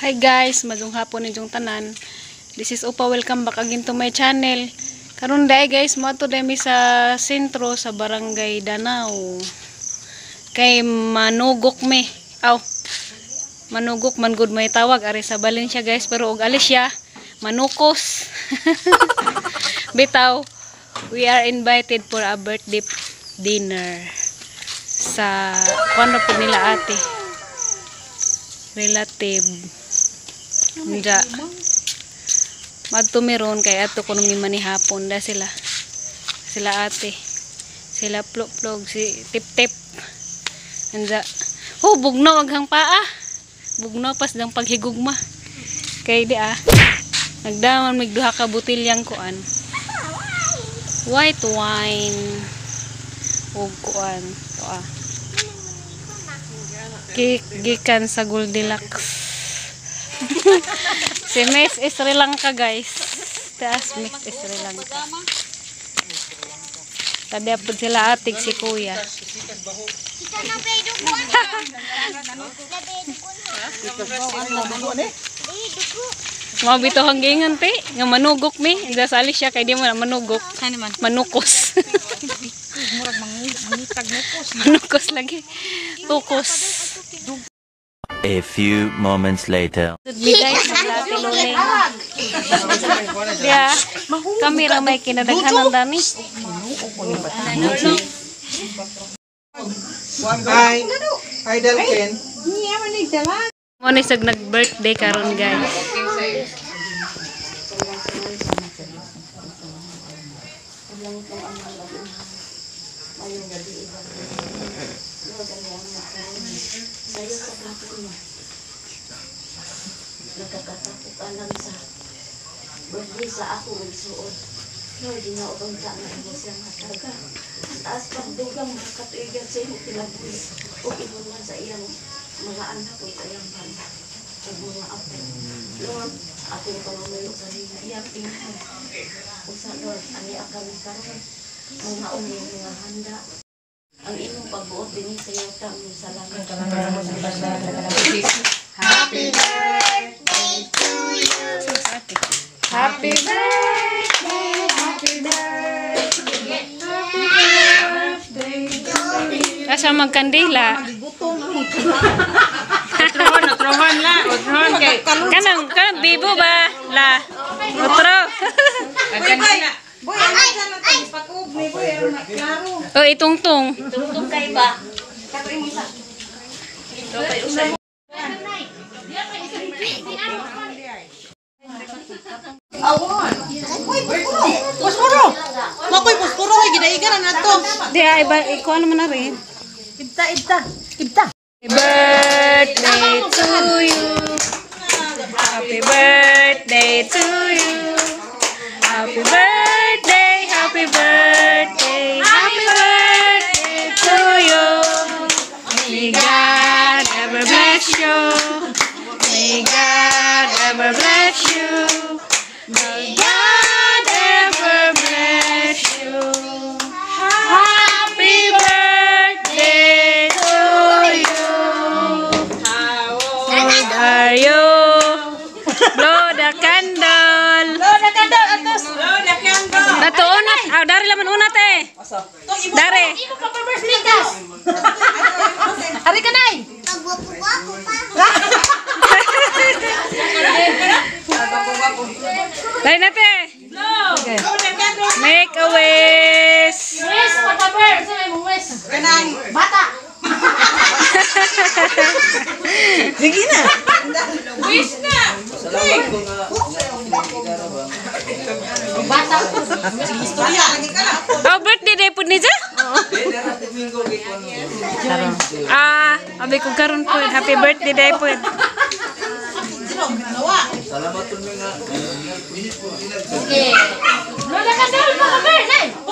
Hi guys, maayong hapon ninyong tanan. This is Opa, welcome back again to my channel. Karon dai guys, moadto dai mi sa sentro sa Barangay Danao. Kay manugok mi. Aw. Manugok man gud may tawag ari sa Valencia guys, pero og alis siya, manukos. Bitaw, we are invited for a birthday dinner sa kuan ra pud nila ate. Relative. Nja. Madto meron kay ato kuno mi manihapon da sila. Sila ate. Sila plog-plog si tip-tip. Nja. Oh, bugnaw aghang paa. Bugnaw pas dang paghigugma. Kay di ah. Nagdaman mig duha ka botilyang kuan. White wine ug kuan to ah. Cake gikan sa Goldilocks. Si Miss Sri Lanka guys. Taas Miss Sri Lanka. Tabi po sila atig si Kuya. Mabito hanggingan te nga manugok mi. Inda sali siya kay di mo na manugok. Manukos. Manukos lagi. Tukos. A few moments later. Yeah. Kami ra may kinadaghanan dami. Hi. Hi Dalken. Mo ni sag nag-birthday karon guys. Nagkakatapukanan sa birthday sa ako igsuon. Lord, ginautong sa nga imo siyang hataga. Taas pagdugang mga katuigan sa imong kinabuhi ug imong sa iyang mga anak ug sa iyang bana ug mga apo. Lord, akong pangamuyo kanina iyang tingnan. Usa Lord, ani kami karon mga umi mga handa. Ang imong pagbuot dinhi sa yuta sa langit. Happy birthday to you. Happy birthday, happy birthday, happy birthday to you. Asa magkandila? Utrohon, utrohon la, utrohon kay. Kanang kanang bibo ba? La. Otro. Kandila. Boy, ano sa natin? Pag-ug ni boy, ano na klaro. Oh, itungtong. Itungtong kay ba? Awon. Uy, puspuro. Puspuro. Makoy puspuro kay gidaigan na to. Di ay ba ikuan naman na rin. Ibta, ibta. Ibta. Happy birthday to you. Happy birthday to you. Happy birthday, happy birthday, happy birthday to you. May God ever bless you. May God ever bless you. May God ever bless you. Happy birthday to you. How old are you? Blow the candle. Blow the candle, atos. Blow the candle. Nato una. Ah, dari laman una te. Dari. Ari ka nay. Dari na te. Make a wish. Kanang bata. Sige na. Wish na. Bata. Istorya lagi ka na. Oh, birthday day pud ni ja? Ah, abi ko karon po. Happy birthday day po.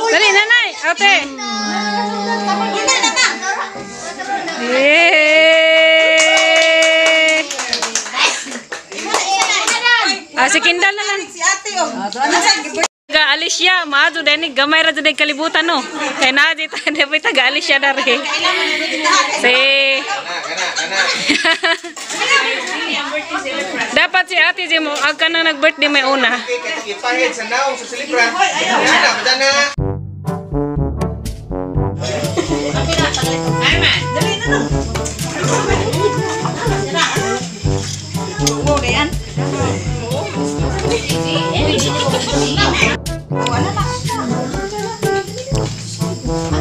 Dali, nanay. Ate. Yay! Ah, si Kindal na lang. Si ate oh. Taga Alicia, maadto din gamay ra jud kalibutan no. Kay naa di ta dapat taga Alicia dare. Si dapat si Ate Jim ag ka na nag-birthday may una. Ipahid sa naong sa silibra. Ana, madana.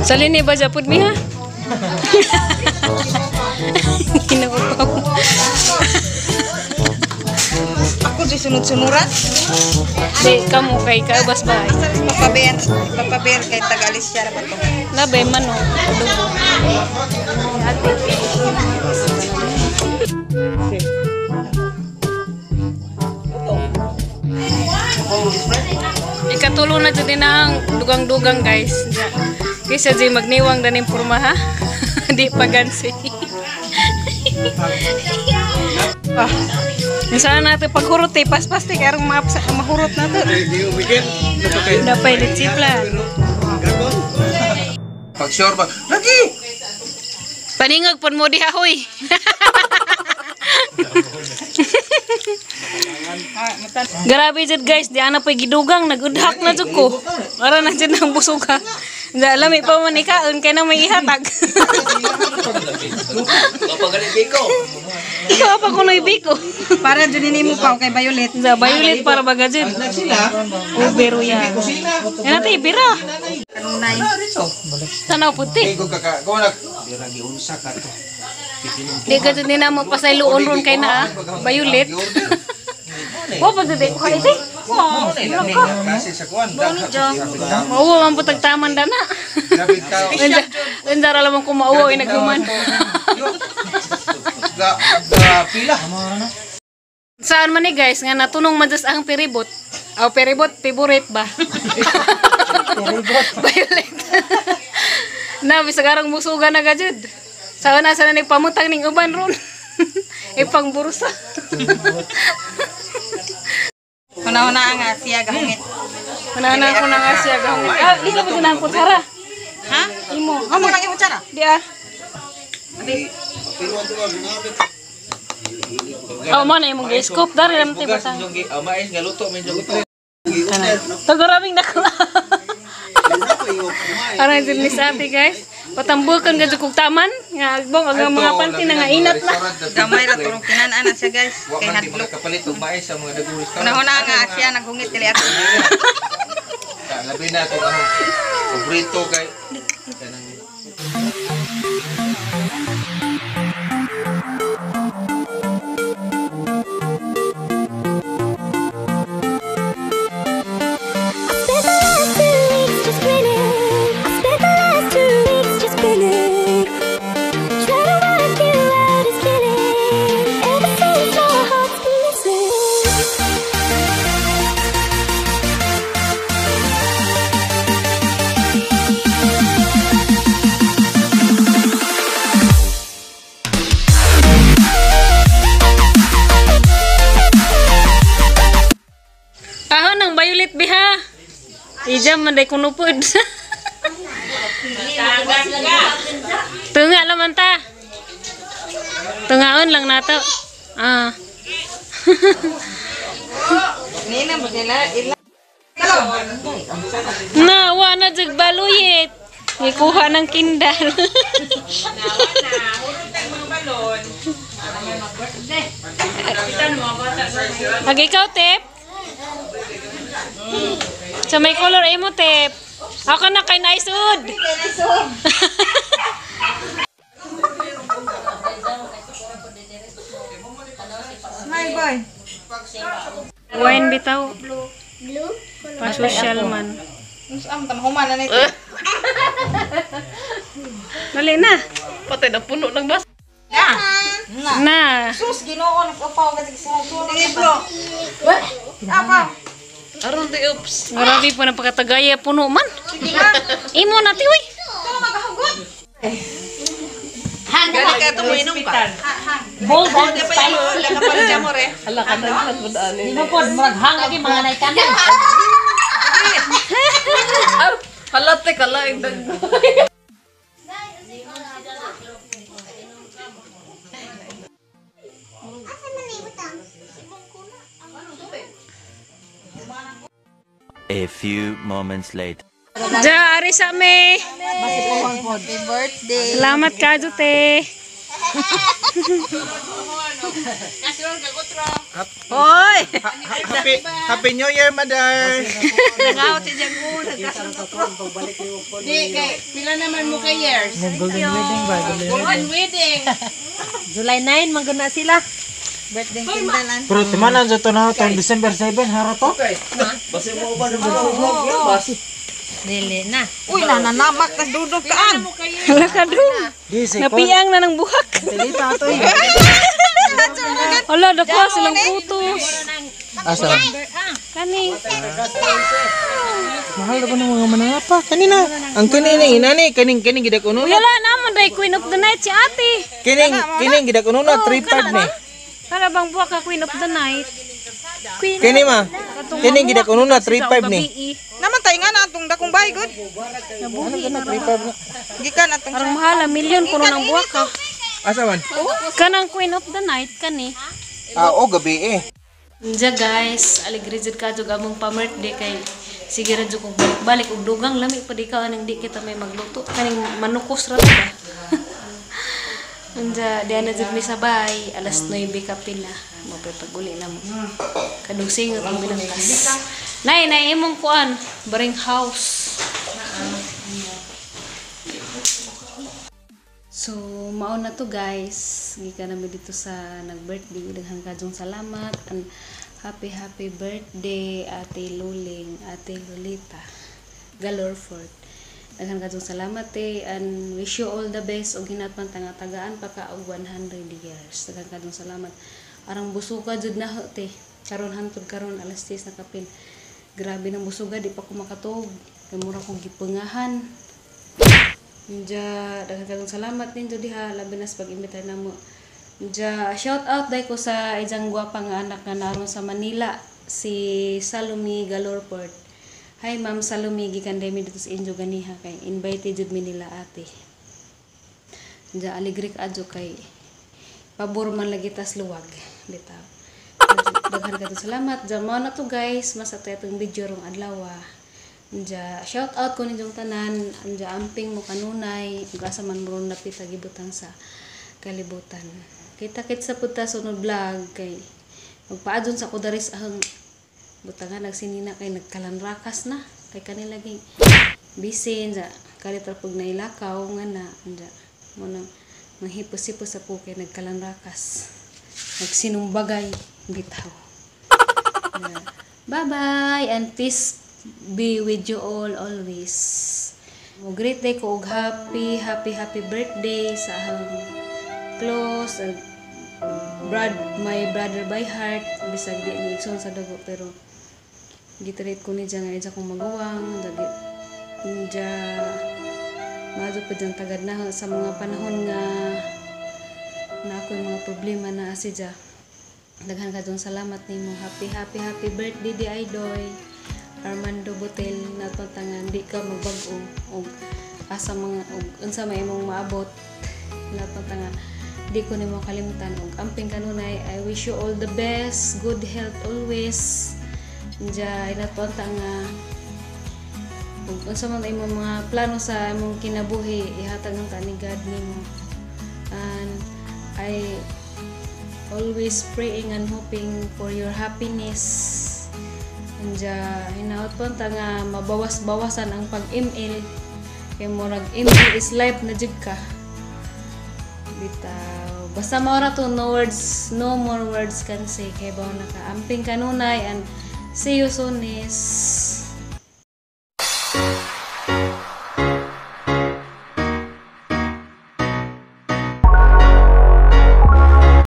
Salini ba japud mi ha? Ginoo. Ako di sunod-sunuran. Di kamo kay kaubas ba? Papaber, papaber kay Tagalis siya ra ba to. Labay man oh. Adobo. Ikatulo na jud na ang dugang-dugang guys. Kaysa di magniwang daning porma ha. Di pa gansi. Ah. Saan natin paghurot eh, paspas te karong mahurot na to. Napay litsipla. Pag sure ba? Lagi! Paningag pon mo diha hoy. Grabe jud guys, di ana pay gidugang nagudhak na jud ko. Ara na jud nang busuga. Di lami pa man ikaon kay na may ihatag. Kapagaling biko. Ikaw pa kunoy biko. Para jud nimo pa kay Violet. Sa violet para baga jud. Sila. Ubero yan. Yan natin ibira. Kanunay. Tanaw puti. Ikaw kaka, go na. Di ka jud nina mo pasayloon ron kay na ah. Violet. Wa pa jud ko kay ite. Wow. Kasi sa kuan. Mauwa man putag taman dana. Grabe tao. Unsa ra lamang kumauwa ay naghuman. Ga pila. Saan man ni guys nga natunong man just ang peribot. Aw peribot favorite ba? Peribot. Violet. Na bisag arang musuga na gajud. Saan na sana nagpamutang ning uban ron. Ipang bursa. Una-una nga siya gahungit. Una-una ko na nga siya gahungit. Ah, di na ba din ang kutsara? Ha? Imo. Amo lang imo tsara. Di ah. Oh, mo na imong scoop dari lang ti bata. Mais nga luto medyo luto. Taguraming dako. Aray din ni sa ate guys. Patambukan ka kog taman nga agbong ang mga panty na nga inat na. Gamay ra turong kinan-anan siya guys. Wa Kay man di hadlok. makakapalit og mais sa mga dagong restaurant. Una-una nga siya naghungit dili ako. Labi na kung ano. Paborito kay kanang Ahon ang violet biha. Ijam man day kunupod. Tunga laman ta. Tungaon lang nato. Ah. Nina ba nila ila. Na, wa na jud baluyit. Gikuha ng kindal. Ag ikaw, Tep? Sa may color ay mo, Tep. Ako na kay Naisud. Smile boy. Wine bitaw. Pa-social man. Unsa am tamahuman na nito. Dali na. Patay na puno ng bas. Na. Sus Ginoo nag-upaw ka sa sunod. Bro. Apa? Aron di ups. Grabe po na pagkatagaya puno man. Imo na ti uy. Ito magahugot. Gani ka ito mo inom ka. Bold and spicy. Hala ka na po daan. Di mo pod murag hang lagi mga nay tanan. Hala te kala yung dag. A few moments later. Ja, ari sa me. Happy birthday. Salamat ka, te. Hoy! Happy, Happy New Year, mother! Nangaw si Jago, nagkasunod. Di, kay, pila naman mo kay years? Golden wedding ba? Golden wedding. July 9 man gud na sila. Birthday kindalan. Pero timanan sa ito na ito, December 7, hara to? Dili na. Uy, nananamak tas dudok kaan. Hala ka dong. Di, si Napiang na ng buhak. Telita ito eh. Hala, dako silang putos. Asa? Kani. Mahal na ba ng mga manangapa? Kanina, ang kaning inani, kaning kaning gidak uno Uy, na. hala naman day queen of the night si ate. Kining kining gidak uno na 3.5 ni. Para bang buwak ka queen of the night. Queen. Kini ma. Katong Kining gidak uno na sa 3.5 ni. gabi, eh. Naman tayo nga na atong dakong bay, good. Nabuhi na. 3.5 na. Gikan atong Parang mahal, ah, milyon kuno ng buwak ka. Asa man? Kanang queen of the night kani. Ah, oh, gabi eh. Unja guys, aligre jud ka jud among pa-birthday kay sige ra jud kog balik og dugang lami pa di ka anang di kita may magluto kaning manukos ra to ba. Unja di na jud mi sabay alas 9 kapin na mo pa pag-uli na mo. Kadusing atong binangkas. Nay, nay imong kuan, baring house. So, mao na to guys. Gikan nami dito sa nag-birthday. Daghang kajong salamat. And happy happy birthday Ate Luling, Ate Lolita Galorford. Daghang kajong salamat eh and wish you all the best ug hinatman tanga tagaan pa ka og 100 years. Daghang kajong salamat. Arang busuga jud na ho, te. Karon hantod karon alas 6 na kapin. Grabe nang busuga di pa ko makatuog. Kay mura kong gipungahan. Nja, daghan kayong salamat ninyo diha labi na sa pag-imbitar namo. Nja, shout out dai ko sa isang gwapa nga anak nga naron sa Manila, si Salome Galorport. Hi Ma'am Salome, gikan dai mi dito sa inyo ganiha kay invited jud mi nila ate. Nja, aligre ka adyo kay pabor man lagi tas luwag bitaw. Daghan kayong salamat. Diyan mao na to guys, mas ato itong video rong adlaw. Anja, shout out ko ninyong tanan. Anja, amping mo kanunay. Ug asa man mo ron napita gibutang sa kalibutan. Kita kit sa punta sunod vlog kay magpaadyon sa kudaris ang butangan nagsinina kay nagkalanrakas na kay kanila lagi busy anja kalit ra pug nailakaw nga na anja mo nang manghipos-hipos ako kay nagkalanrakas nagsinumbagay bitaw. Yeah. Bye-bye and peace be with you all always. Mo great day ko og happy happy happy birthday sa ahang close and brad my brother by heart bisag di ni igsoon sa dugo pero gitreat ko ni nga isa kong maguwang dagi nja maadyo pa dyan tagad na sa mga panahon nga na ako'y mga problema na asi dya. Daghan ka dyan salamat nimo. Happy happy happy birthday di Idoy Armando Botel na tangan di ka magbag-o og asa mga og unsa may imong maabot na nga di ko nimo kalimutan og amping kanunay. I wish you all the best, good health always. Nja inatuan nga ug unsa man imong mga plano sa imong kinabuhi ihatag ng ni God nimo. And I always praying and hoping for your happiness. Anja hinaot po ta nga mabawas-bawasan ang pag-ML kay murag ML is life na jud ka bitaw. Basta mao ra to, no words, no more words can say kay bawo na ka. Amping kanunay and see you soon is.